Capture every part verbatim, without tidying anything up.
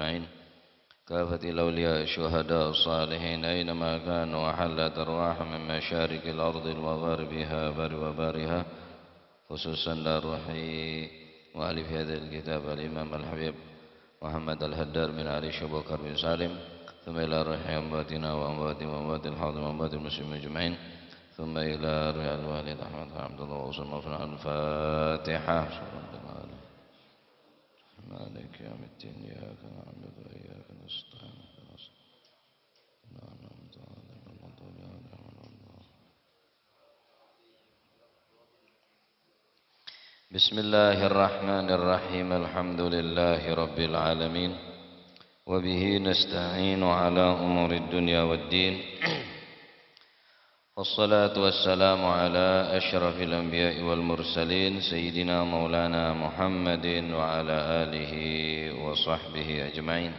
أجمعين. كافة الأولياء الشهداء الصالحين أينما كانوا، وحلت أرواحهم من مشارق الأرض ومغاربها وبر وبحرها، خصوصا إلى روح مؤلف هذا الكتاب الإمام الحبيب محمد الهدار بن علي الشيخ بكر بن سالم، ثم إلى روح أمواتنا وأموات وأموات الحاضرين وأموات المسلمين أجمعين، ثم إلى روح الوالد أحمد بن عبد الله وأسرته. الفاتحة. مالك يوم الدين، إياك نعبد وإياك نستعين، اهدنا الصراط المستقيم، صراط الذين أنعمت عليهم غير المغضوب عليهم ولا الضالين. بسم الله الرحمن الرحيم. الحمد لله رب العالمين، وبه نستعين على أمور الدنيا والدين. والصلاة والسلام على أشرف الأنبياء والمرسلين، سيدنا مولانا محمد وعلى آله وصحبه أجمعين.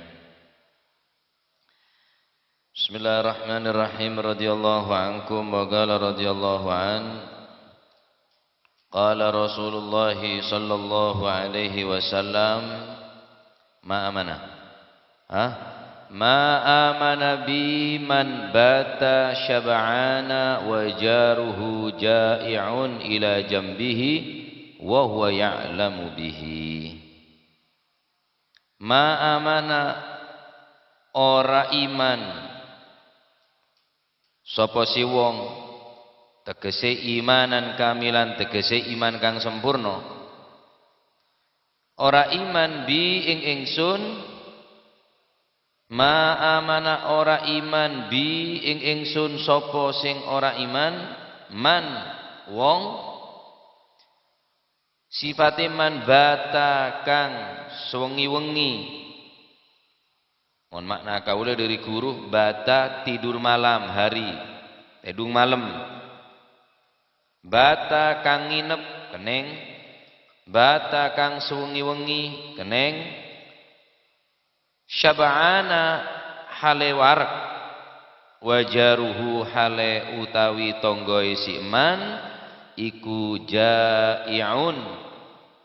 بسم الله الرحمن الرحيم. رضي الله عنكم. وقال رضي الله عنه، قال رسول الله صلى الله عليه وسلم: ما آمن، ها؟ ما آمن بي من بات شبعان وجاره جائع إلى جنبه وهو يعلم به. Ma amana, ora iman sapa si wong, tegese imanan kamilan, tegese iman kang sampurna. Ora iman bi ing ingsun, ma amana ora iman bi ing ingsun sapa sing ora iman, man, wong, sifate man bata kang sewengi-wengi. Mon makna kaula dhari guru, bata tidur malam, hari, tedhung malem. Bata kang nginep, keneng. Bata kang sewengi-wengi, keneng. Syab'ana hale wareg, wa jaruhu hale utawi tonggoe si eman iku ja'i'un,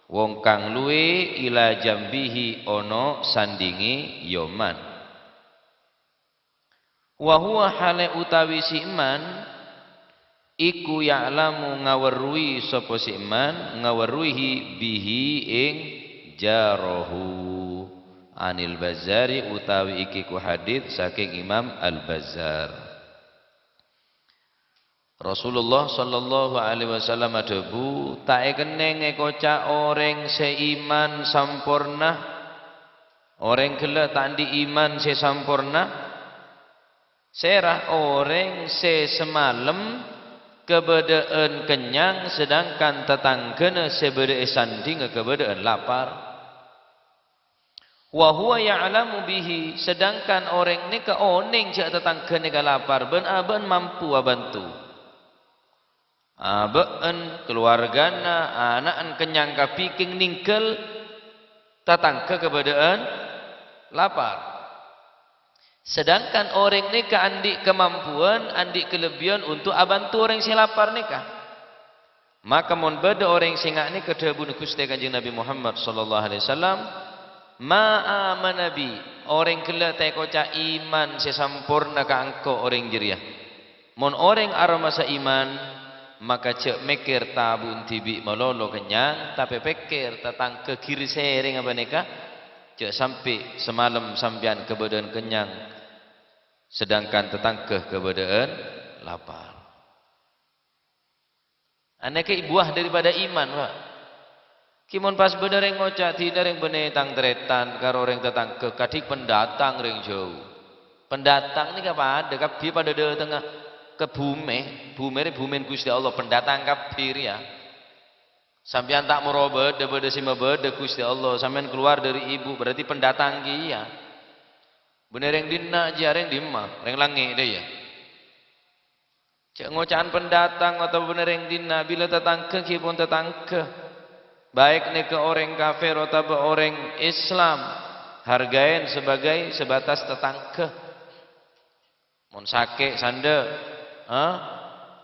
wong kang luwe, ila jambihi ana sandinge ya man. Wa huwa hale utawi si eman iku ya'lamu ngawerrui sapa si eman, ngawerruihi bihi ing jarahu. Anil Bazzari utawi iki ku hadits saking Imam Al-Bazzar. Rasulullah sallallahu alaihi wasallam adhâbu, "Ta' ekenneng ekoca' oreng se iman samporna, oreng gella' ta' andi' iman se samporna." Sera oreng se samalem kabadha'an kennyang, sedangkan tatanggana se badha e sandhingnga kabadha'an lapar. Wa huwa ya'lamu bihi, sedangkan oreng neka oneng ja' tatangga neka lapar, ban aba'an mampu abantu. Aba'an, keluargana, ana'an kennyang kabiking ninggal tatangga kabadha'an lapar. Sedangkan oreng neka andi' kamampuan, andi' kalebbiyan untuk abantu oreng se lapar neka. Maka mon badha oreng se nga' neka dhâbuna Guste Kanjeng Nabi Muhammad sallallahu alaihi wasallam, "Ma amana bi," oreng gella' ta' ekoca' iman se samporna ka engko' oreng jareya. Mon oreng aromasa iman, maka ja' mekker tabu'en dibi' malolo kennyang, tape pekker tatangga giri sereng apaneka, ja' sampe' samalem sampeyan kabadha'an kennyang, sedangkan tatangga kabadha'an lapar. Aneke buah daripada iman, Pak. Ki mon pas badha reng ngoca', "Dina reng bânnè tang-tarètan karo reng tatangghâ, kadhi pendatang reng jâu." Pendatang nèka padâ, kabbhi padâ dâtengnga ka bhumè. Bhumè rè bhumèn Ghustè Allah, pendatang kabbhi rèya. Sampèyan ta' moro bâdâ, bâdâ sè mabâdâ Ghustè Allah, sampèyan kalowar dâri ibu, berarti pendatang kèya. Bânnè reng dinna', jiyâ reng dimma, reng langngè' dâ' iyâ. Jhâ' ngoca'an pendatang otabâ bânnè reng dinna', bilâ tatangghâ ghi' pon tatangghâ, baik nèka orèng kafir otabâ orèng Islam, hargaèn sebagai sebatas tatangghâ. Mon sakè' sandhâ', ha?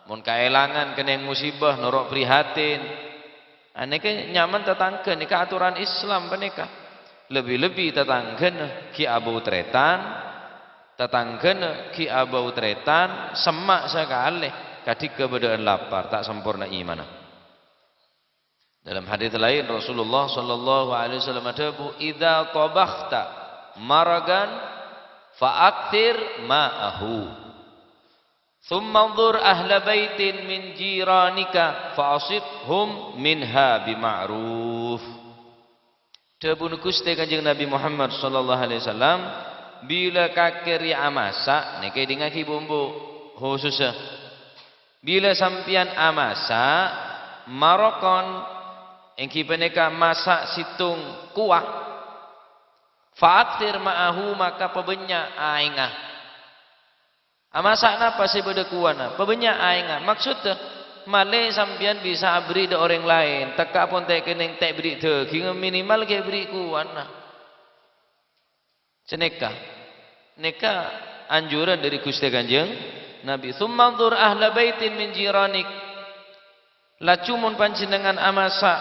Mon kaèlangan kennèng musibah, noro' prihatin. Anèka nyamana tatangghâ, nèka atoran Islam panèka. Lebbi-lebbi tatangghâna ghi' abâu tarètan, tatangghâna ghi' abâu tarètan, semma' sakalè, kadhi kabâdâ'ân lapar, ta' samporna imanna. Dalam hadis lain, Rasulullah sallallahu alaihi wasallam adhâbu, "Idza tabakhta maragan fa aktsir ma'ahu. Tsumma anzur ahla baitin min jiranika fa asibhum minha bima'ruf." Dhâbuna Ghustè Kanjeng Nabi Muhammad sallallahu alaihi wasallam, "Bilâ kakè rèya amasa', nèka èdingngaghi bu-embu, khusussa. Bilâ sampèyan amasa' marokon, èngghi panèka masa' sèttong kowa, fa aktsir ma'ahu, maka pabânnya' aèngnga." Amasa' napa sè bâdâ kowana? Pabânnya' aèngnga. Maksodda, malè sampèyan bisa aberri' dâ' orèng laèn. Tekka' pon ta' kennèng ta' èberri' dâgingnga, minimal ghi' èberri' kowana. Sanèka. Nèka anjuran dâri Ghustè Kanjeng Nabi. "Tsumma anzur ahla baitin min jiranik." Laju mon panjhennengngan amasa'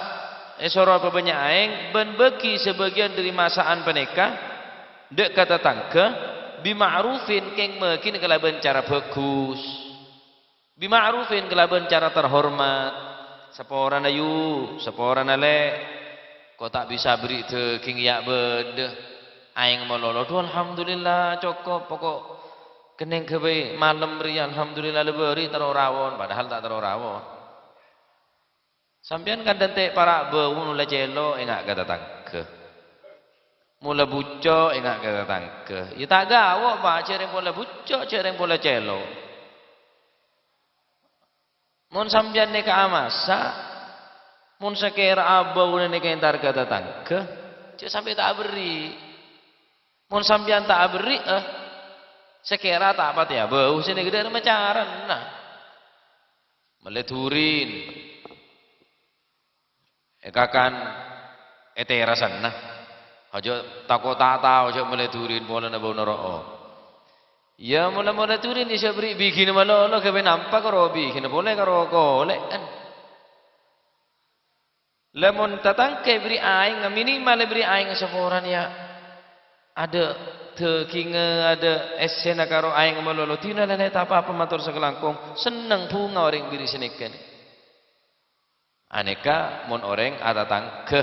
èsoro pabânnya' aèng, bân bâgi sabâgiyân dâri masa'an panèka dâ' ka tatangghâ, bima'rufin, kèng-mèghin kalabân cara bhâghus. Bima'rufin, kalabân cara terhormat. Saporana, yu, saporana, lè'. Ko' ta' bisa aberri' dâging, ya' bâdâ. Aèng malolo, dhu, alhamdulillah, cokop. Poko' kennèng ghâbây malem rèya, alhamdulillah, la bâri' terro rawon, padahal ta' terro rawon. Sampèyan kan dântè' para' bâu, mon la cèlo', enga' ka tatangghâ. Mon la bucco', enga' ka tatangghâ. Ya ta' gawo, Pa', jhâ' rèng pola bucco', jhâ' rèng pola cèlo'. Mon sampèyan nèka amasa', mon sakèra abâuna nèka entar ka tatangghâ, jhâ' sampè' ta' aberri'. Mon sampèyan ta' aberri', eh, sakèra ta' patè abâu, sè nèka dâ' remma carana. Mellè durin. Èkakan è terasanna. Aja tako' ta' tao, aja mellè durin polana bâu noro'o. Iyâ, mola-mola durin, iyâ, sè aberri' bighina malolo, ghâbây nampa karo bighina polè karo kolè'an. Lamon tatangghâ èberri' aèng, minimal èberri' aèng saporana, ya. Adâ' dâgingnga, adâ' èssèna karo aèng malolo, dina lè-, lè-, ta' pa-apa mator sakalangkong, senneng bhunga orèng biri sanèka nè. Anèka mon orèng atatangghâ,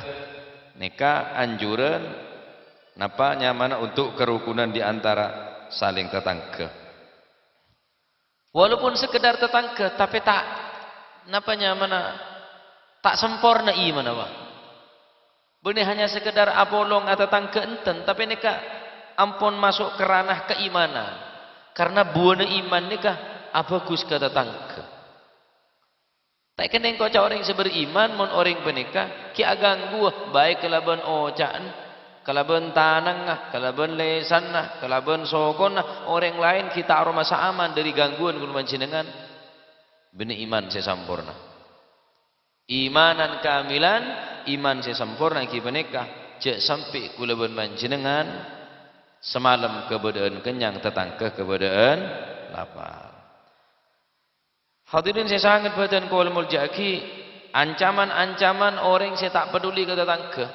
nèka anjuran napa nyamana untuk kerukunan di antara saling tatangghâ. Walaupun sekedar tatangghâ, tapè ta', napa nyamana, ta' samporna imanna, Pa'. Bânnè hanya sekedar apolong atatangghâ enten, tapè nèka ampon maso' ka ranah kaimanan. Karna buwâna iman nèka abhâghus ka tatangghâ. Ta' kennèng koca' orèng sè beriman, mon orèng panèka ghi' agangguwâ, baik kalabân oca'na, kalabân tanangnga, kalabân lèsanna, kalabân sokona, orèng laèn ghi' ta' aromasa aman dâri gangguwân kaulâ panjhennengngan. Bânnè iman sè samporna. Imanan kamilan, iman sè samporna ghi' panèka, jhâ' sampè' kaulâ bân panjhennengngan samalem kabâdâ'ân kennyang, tatangghâ kabâdâ'ân lapar. Hadirin sè sanget bhâdhân kaulâ molja'aghi, ancaman-ancaman orèng sè ta' paduli ka tatangghâ.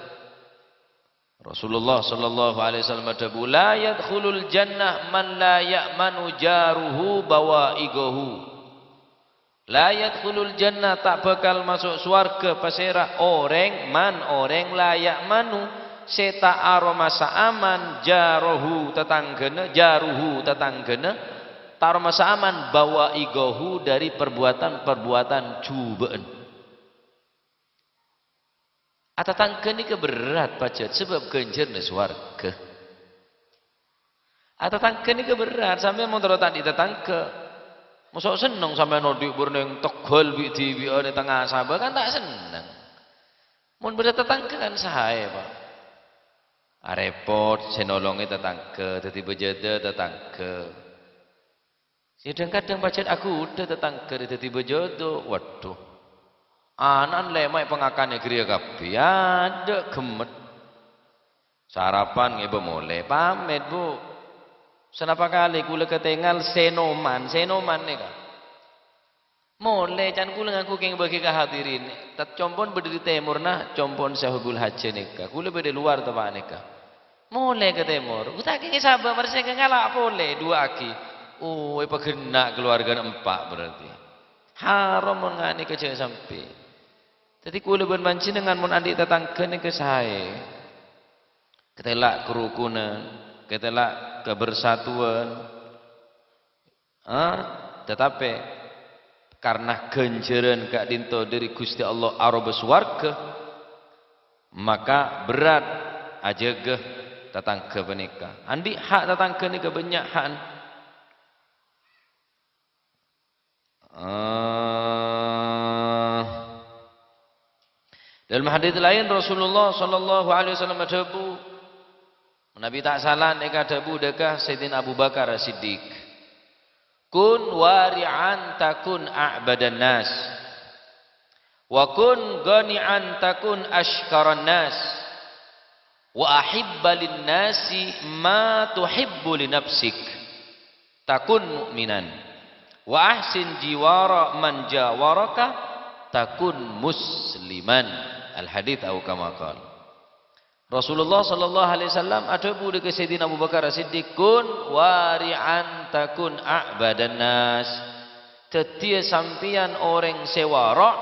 Rasulullah sallallahu alaihi wasallam adhâbu, "La yadkhulul jannah man la ya'manu jaruhu bawa'iqahu." La yadkhulul jannah, ta' bhâkal maso' sowarghâ pasèra orèng, man, orèng, la ya'manu, sè ta' aromasa aman, jarohu, tatangghâna, jaruhu, tatangghâna, ta' aromasa aman, bawa'iqahu, dâri parbuwatan-parbuwatan jhubâ'ân. Atatangghâ nèka berrâ', pajhât, sabâb ghânjhârânna sowarghâ. Atatangghâ nèka berrâ', sampèyan mon terro ta' andi' tatangghâ. Moso' senneng sampèyan odi' bârnèng tegghâl bi'-dhibi'ân è tengnga sabâ, kan ta' senneng. Mon bâdâ tatangghâ kan saè, Pa'. Arèpot sè nolongè tatangghâ, dhâddhi bâjâdâ tatangghâ. Sè dhâng-kadhâng pajhât aghudhâ tatangghâ rè dhâddhi bâjâdâ. Waduh. Ana'na lèma' èpangakanè ghâriyâ kabbhi. Adâ' ghemmet. Sarapan ngèbâ molè. Pamèt, Bu'. Sanapa kalè kaulâ katèngal sènoman. Sènoman nèka. Molè, can kaulâ ngangghuy kèng bâgi ka hadirin. Tat-, compo'na bâdâ dâri tèmorra, compo'na Sè Hubbul Hajjâ nèka. Kaulâ bâdâ è lowar teppa' nèka. Molè ka tèmor. Ghutangè sabâ' marè sè ngala' polè, duwâ'aghi. Oh, èpaghenna' kalowarghâna empa' berarti. Haram mon nganèka jhâ' sampè'. Dhâddhi kaulâ bân panjhennengngan mon andi' tatangghâ nèka saè. Katèla' karukunan, katèla' kabersatuan. Ah, tatapè karna ghânjhârân ka'dinto dhâri Ghustè Allah aroba sowarghâ, maka berrâ' ajâgâ tatangghâ panèka. Andi' ha' tatangghâ nèka bânnya' ha'na. Ah. Dalam hadits laèn Rasulullah sallallahu alaihi wasallam adhâbu, manabi ta' sala nèka adhâbu dâ' ka Sayyidina Abu Bakar As-Siddiq, "Kun wari'an takun a'badan nas, wa kun ghani'an takun asykaran nas, wa ahibba lin nasi ma tuhibbu li nafsik." Takun mu'minan. Wa ahsin jiwara man jawaraka takun musliman. Al-hadits au kama qal. Rasulullah sallallahu alaihi wasallam adhâbu dâ' ka Sayyidina Abu Bakar As-Siddiq, "Kun wari'an takun a'badan nas." Dhâddhiyâ sampèyan orèng sè wara',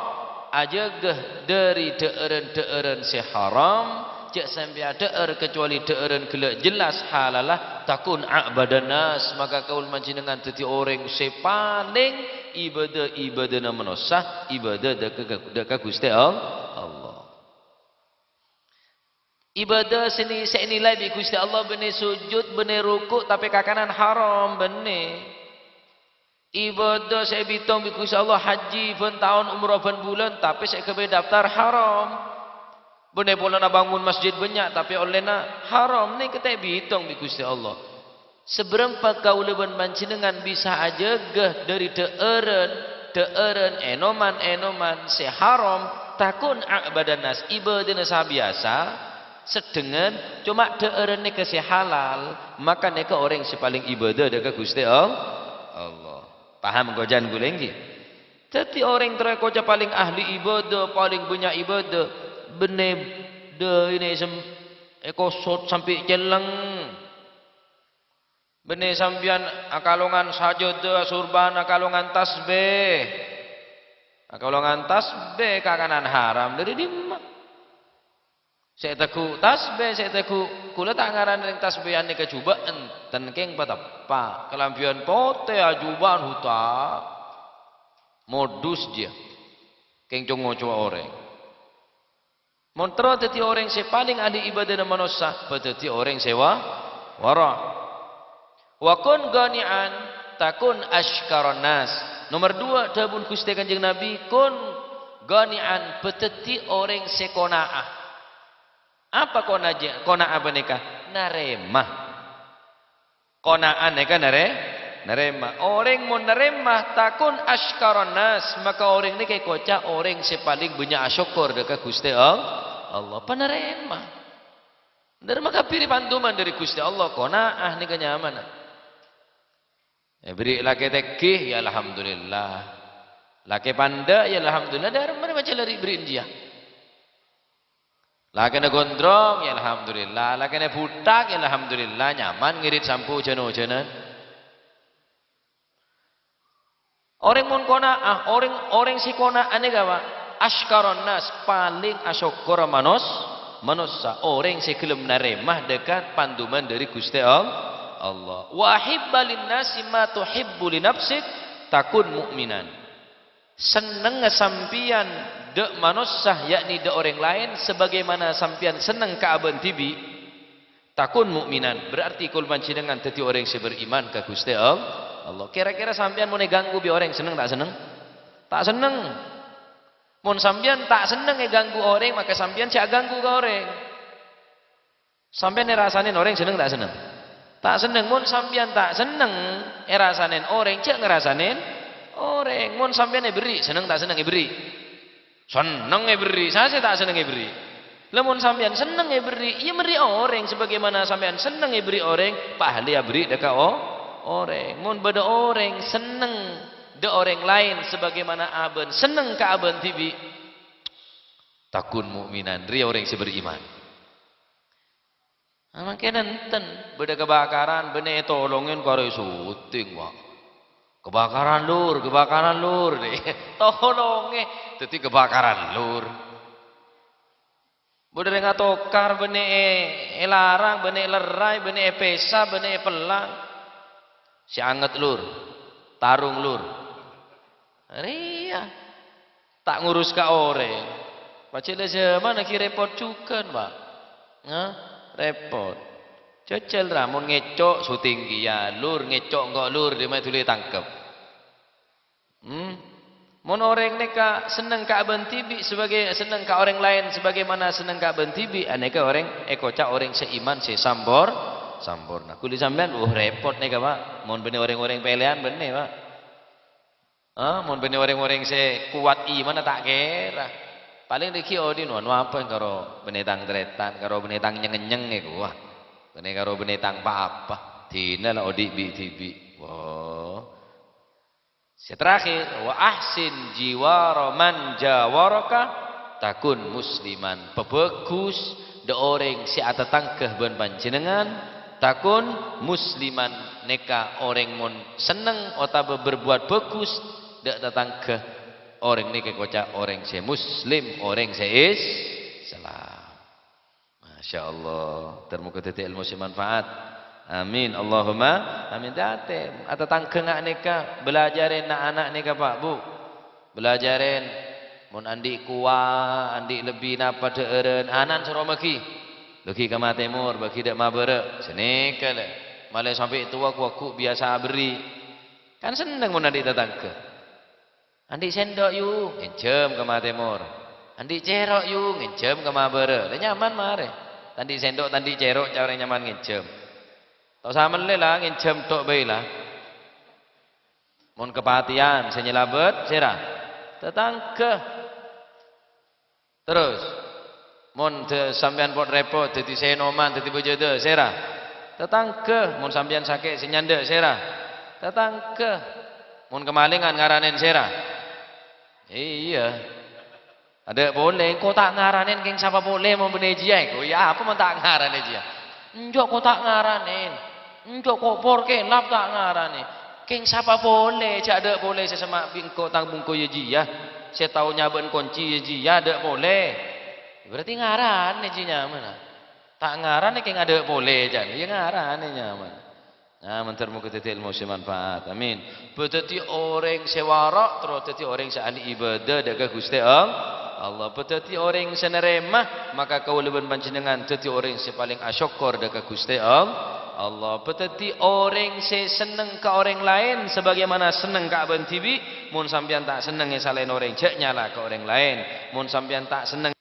ajâgâ dhâri dhâ'ârân-dhâ'ârân sè haram, jhâ' sampè' adhâ'âr kacobâli dhâ'ârân ghellâ' jelas halalla, takun a'badan nas, maka kaulâ panjhennengngan dhâddhi orèng sè palèng ibâdâ-ibâdâna manossa, ibâdâ dâ' ka, dâ' ka Ghustè All-, Allah. Ibâdâ sè ni-, sè ènilai bi' Ghustè Allah bânnè sujud, bânnè ruku', tapè kakanan haram, bânnè. Ibâdâ sè èbitong bi' Ghustè Allah, hajji bân taon, umroh bân bulân, tapè sè èghâbây daftar haram. Bânnè polana bangun masjid bânnya', tapè ollèna haram, nèka ta' èbitong bi' Ghustè Allah. Sabârâmpa kaulâ bân panjhennengngan bisa ajâgâ dhâri dhâ'ârân, dhâ'ârân, ènoman-ènoman sè haram, takun a'badan nas, ibâdâna sabiyasa, sedhengngan, coma dhâ'ârân nèka sè halal, maka nèka orèng sè palèng ibâdâ dâ' ka Ghustè All-, Allah. Paham koca'an kaulâ, ènggi? Dhâddhi orèng terro èkoca' palèng ahli ibâdâ, palèng bânnya' ibâdâ, bânnè dâina èsem-, èkosot sampè' celleng. Bânnè sampèyan akalongan sajâdâ, asorban, akalongan tasbih. Akalongan tasbih kakanan haram, dhâri dimma? Sè ètegghu' tasbih, sè ètegghu', kaulâ ta' ngarana rèng tasbihan nèka jhubâ', enten kèng pateppa'. Kalambhiyân potè ajhubâ'ân huta. Modus jiyâ. Kèng co-ngocowa orèng. Mon terro dhâddhi orèng sè palèng ahli ibâdâna manossa, bâ dhâddhi orèng sè wa-, wara'. "Wa kun ghani'an takun asykaran nas." Nomer duwâ', dhâbuna Ghustè Kanjeng Nabi, "Kun ghani'an," bâ dhâddhi orèng sè kona'ah. Apa kona-, kona'ah panèka? Narèma. Kona'ah nèka narè-, narèma. Orèng mon narèma, takun asykaran nas, maka orèng nèka èkoca' orèng sè palèng bânnya' asokkor dâ' ka Ghustè All-, Allah. Panarèma. Narèma kabbhi panduman dhâri Ghustè Allah, kona'ah nèka nyamana. Èberri' lakè tèngghi, ya alhamdulillah. Lakè pandâ', ya alhamdulillah. Dhâremma rè maca lari berri'na jiyâ. Lakèna gondrong, ya alhamdulillah. Lakèna bhuthak, ya alhamdulillah. Nyaman ngèrèt sampo jân-ojânan. Orèng mon kona'ah, orèng, orèng sè kona'ah nèka, Pak, asykaran nas, palèng asokkor manos-, manossa. Orèng sè ghellem narèma dâ' ka panduman dhâri Ghustè All-, Allah. "Wa ahibba lin nasi ma tuhibbu li nafsik, takun mu'minan." Sennengnga sampèyan dâ' manossa, yakni dâ' orèng laèn, sebagaimana sampèyan senneng ka abâ'na dhibi', takun mu'minan, berarti kaulâ panjhennengngan dhâddhi orèng sè beriman ka Ghustè All-, Allah. Kèra-kèra sampèyan mon èganggu bi' orèng, senneng ta' senneng? Ta' senneng. Mon sampèyan ta' senneng èganggu orèng, maka sampèyan jhâ' aganggu ka orèng. Sampèyan èrasanèn orèng senneng ta' senneng? Ta' senneng. Mon sampèyan ta' senneng èrasanèn orèng, jhâ' ngèrasanèn orèng. Mon sampèyan èberri', senneng ta' senneng èberri'? Senneng èberri'. Sapa sè ta' senneng èberri'? Lah, mon sampèyan senneng èberri', iyâ mèrri' orèng sabagaimana sampèyan senneng èberri' orèng, pahalè aberri' dâ' ka o-, orèng. Mon bâdâ orèng senneng dâ' orèng laèn sabagaimana abâ'na senneng ka abâ'na dhibi', takun mu'minan, rèya orèng sè beriman. Nah, mangkèn enten, bâdâ kebakaran, bânnè ètolongè karè syuting, Pak. "Kebakaran, Lur, kebakaran, Lur." Tolongè, dhâddhi kebakaran, Lur. Bâdâ orèng atokar, bânnè è-, èlarang, bânnè èlerraè, bânnè èpèsa, bânnè èpèllang. "Sè anget, Lur. Tarung, Lur." Rèya. Ta' ngurus ka orèng. Pajhât la jhâman ghi' rèpot jhughân, Pak. Hah? Rèpot. Jhâjhâl, ra, mon ngèco' syuting kèya, Lur, ngèco' engko', Lur, dimma dhuli tangkep. Hmm? Mon orèng nèka senneng ka bân dhibi' sabâgâi, senneng ka orèng laèn sabâgâimana senneng ka bân dhibi', anèka orèng èkoca' orèng sè iman sè sambor-, samporna. Kulâ sampèyan, uh, rèpot nèka, Pak. Mon bânnè orèng-orèng pèlèyan, bânnè, Pak. Ah, mon bânnè orèng-orèng sè kowat imanna ta' kèra. Palèng dhâggi' odi' no, anu apa karo bânnè tang-tarètan, karo bânnè tang nyèng-nyèng è kowa. Bânnè karo bânnè tang pa-apa. Dina la odi' bi-dhibi'. Wo. Sè terakhir, "Wa ahsin jiwara man jawaraka takun musliman." Pabhâghus dâ' orèng sè atatangghâ bân panjhennengngan, takun musliman, nèka orèng mon senneng otabâ berbuat bhâghus dâ' tatangghâ, orèng nèka èkoca' orèng sè muslim, orèng sè Islam. Masya Allah, ter-moga dhâddhi èlmo sè manfaat. Amin, Allahumma amin. Dhâddhi, atatangghâ nga' nèka, bâlâjârè na'-ana' nèka, Pak, Bu. Bâlâjârè, mon andi' kowa, andi' lebbi napa dhâ'ârân, ana'na soro bâgi. Bâgi ka ma tèmor, bâgi dâ' ma bârâ'. Sanèka, lè. Malè sampè' towa, ghu-, ghu biyasa aberri'. Kan senneng mon andi' tatangghâ. "Andi' sèndhâk, yu?" "Ngènjhâm ka ma tèmor." "Andi' cèro', yu?" "Ngènjhâm ka ma bârâ'." Lè nyaman marè. "Tandi' sèndhâk, tandi' cèro', ca' orèng nyaman ngènjhâm." Ta' osa mellè la, ngènjhâm tho' bhâi la. Mon kapatèyan sè nyalabât, sèra? Tatangghâ. Terros, mon dâ-, sampèyan pot-rèpot, dhâddhi sènoman, dhâddhi bâjâdâ, sèra? Tatangghâ. Mon sampèyan sakè' sè nyandhâ', sèra? Tatangghâ. Mon kamalèngan ngaranèn sèra? Iyâ. Adâ' polè, engko' ta' ngaranèn kèng sapa polè mon bânnè jiyâ, engko'. Iyâ, apa mon ta' ngaranè jiyâ? Enjâ' ko' ta' ngaranèn. Enjâ' ko' por kèlap ta' ngaranè. Kèng sapa polè, jhâ' adâ' polè sè semma' bi' engko' tang bungko yâ jiyâ, sè tao nyabâ'ân konci yâ jiyâ, adâ' polè. Berarti ngaranè jiyâ nyamana. Ta' ngaranè kèng adâ' polè, jhân. Iyâ ngaranè nyamana. Nah, mandhâr moghâ dhâddhi èlmo sè manfaat. Amin. Bâ dhâddhi orèng sè wara', terro dhâddhi orèng sè ahli ibadah dâ' ka Ghustè All-, Allah. Bâ dhâddhi orèng sè narèma, maka kaulâ bân panjhennengngan dhâddhi orèng sè palèng asokkor dâ' ka Ghustè All-, Allah. Bâ dhâddhi orèng sè senneng ka orèng laèn sabâgâimana senneng ka abâ'na dhibi'. Mon sampèyan ta' senneng è salaèn orèng, jhâ' nyala ka orèng laèn. Mon sampèyan ta' senneng